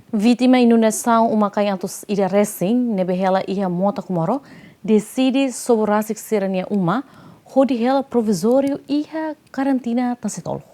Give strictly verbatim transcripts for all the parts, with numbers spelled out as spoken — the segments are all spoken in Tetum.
Vítima inundasaun uma-kain atus ida resin ne'ebé hela iha Mota Comoro deside sobu rasik sira-nia uma hodi hela provizóriu iha karantina Tansitolu.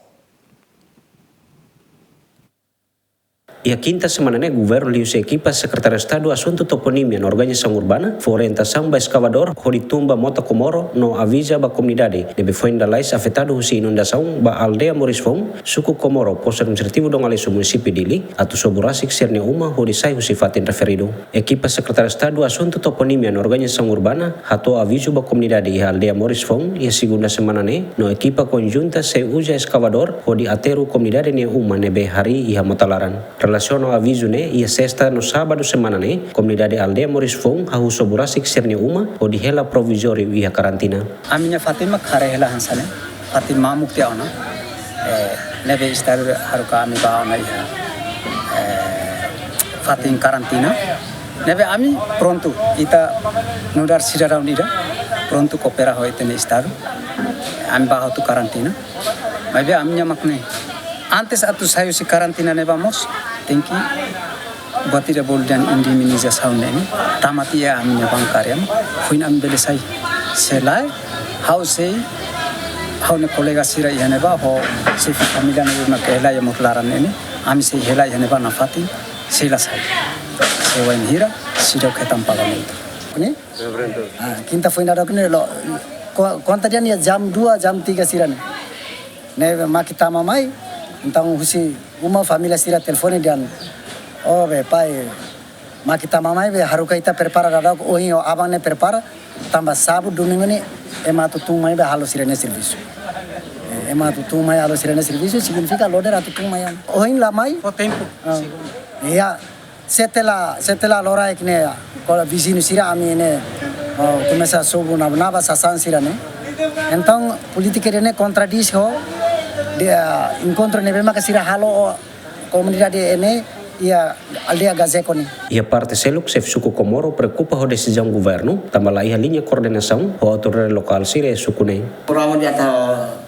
Iha kinta semana ne'e, governu liuhusi ekipa Sekretáriu Estadu Asuntu Toponímia no Organizasaun Urbana fó orientasaun ba eskavadór hodi tun ba Mota Comoro no aviza ba komunidade ne'ebé foin lalais afetadu husi inundasaun ba aldeia Moris Foun, suku Comoro, postu administrativu Dom Aleixo, munisípiu Dili, atu sobu rasik sira-nia uma hodi sai husi fatin referidu. Ekipa Sekretáriu Estadu Asuntu Toponímia no Organizasaun Urbana hato'o avizu ba komunidade iha aldeia Moris Foun iha segunda semana ne'e, no ekipa konjunta sei uza eskavadór hodi aterru komunidade nia uma ne'ebé harii iha mota laran. Relasiona ho avizu ne'e, iha sesta no sábadu semana ne'e, komunidade aldeia Moris Foun hahú sobu rasik sira-nia uma hodi hela provizóriu iha karantina. Ami-nia fatin mak haree hela hanesan ne'e, fatin mamuk tiha ona. Eh, ne'ebé Estadu haruka ami bá ona iha, eh, fatin karantina. Ne'ebé ami prontu, ita nu'udar sidadaun ida, prontu koopera ho ita-nia Estadu. Ami bá hotu karantina. Maibé ami-nia mak ne'e, antes atu sai husi karantina ne'ebá mós, tenke buat ida bolu dehan indemnizasaun ne'e, tama tiha ami-nia bankarian, foin ami bele sai. Se lae, ha'u sei, ha'u-nia kolega sira iha ne'ebá, ho xefe família ne'ebé mak hela iha mota laran ne'e, ami sei hela iha ne'ebá nafatin, sei la sai. Se wainhira seidauk hetan pagamentu. Ne'e? Ah, kinta foin daudauk ne'e loos, ko-, konta dehan iha jam dua, jam tiga sira-ne'e. Ne'e mak ita tama mai, entaun husi uma família sira telefone dehan, "Oh, be, pai, mak ita tama mai, be, haruka ita prepara daudauk, ohin ho aban ne'e prepara, tanba sábadu, domingu ne'e, ema atu tun mai, be, halo sira-nia servisu." Eh, ema atu tun mai halo sira-nia servisu, signifika loader atu tun mai ona. Ohin la mai. Fó tempu. Ah. Iya. Setelah, setelah loraik ne'e, kolega viziñu sira ami ne'e, oh, komesa sobu naba-naba sasán sira-ne'e. Entaun, polítika ida-ne'e kontradís ho, de, ah, enkontru ne'ebé maka sira halo ho komunidade ne'e iha aldeia Gazeko ne'e. Iha parte seluk, xefe suku Comoro preokupa ho desizaun governu, tanba la iha liña koordenasaun ho autoridade lokál sira iha suku ne'e. Programa de ata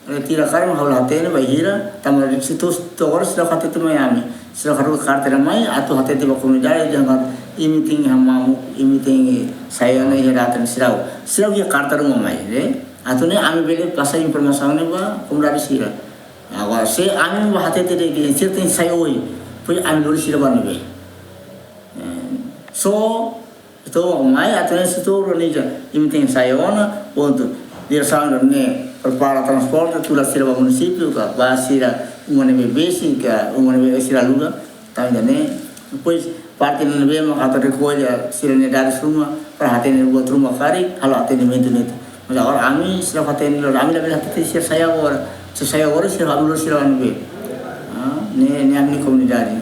retira karma ha'u la hatene bainhira, tanba situ to'o agora sira hatete mai ami. Sira haruka karta mai, atu hatete ba komunidade, dehan imi tenke hamamuk, imi tenke sai ona iha data ne'e sira. Sira iha karta ruma mai, ne'e? Atu ne'e ami bele pasa informasaun ne'e ba komunidade sira. Agora, se ami bá hatete dehan sira tenke sai ohin, pois ami lori sira ba ne'ebé? Eh, so, entaun, mai, atu ne'e situ organiza, imi tenke sai ona, pontu. Diresaun ne'e prepara transporte, tula sira ba munisípiu, ka ba sira uma ne'ebé besik, ka uma ne'ebé sira aluga, tanba ne'e. Depois, parte ne'ebé mak atu rekolla sira-nia dadus ruma, para hatene buat ruma karik, halo atendimentu ne'e. Mas agora ami, sira hatene, ami labele hatete sira sai agora. Se sai agora, sira halo sira ne'ebé? Ah, ne'e, ne'e ami komunidade.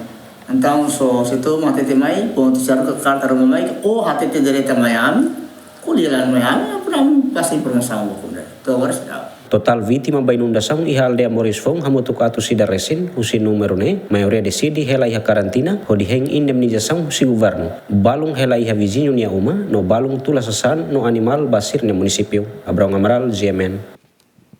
Entaun, so, se to'o mak hatete mai, pontu, sira haruka karta ruma mai, ou hatete direta mai ami, ko'alia mai ami, para ami pasa informasaun ba komunidade. To'o agora seidauk. Totál vítima ba inundasaun iha aldeia Moris Foun hamutuk atus ida resin, husi númeru ne'e, maioria deside hela iha karantina, hodi hein indemnizasaun husi governu. Balun hela iha viziñu nia uma, no balun tula sasán no animál ba sira-nia munisípiu. Abraão Amaral, G M N.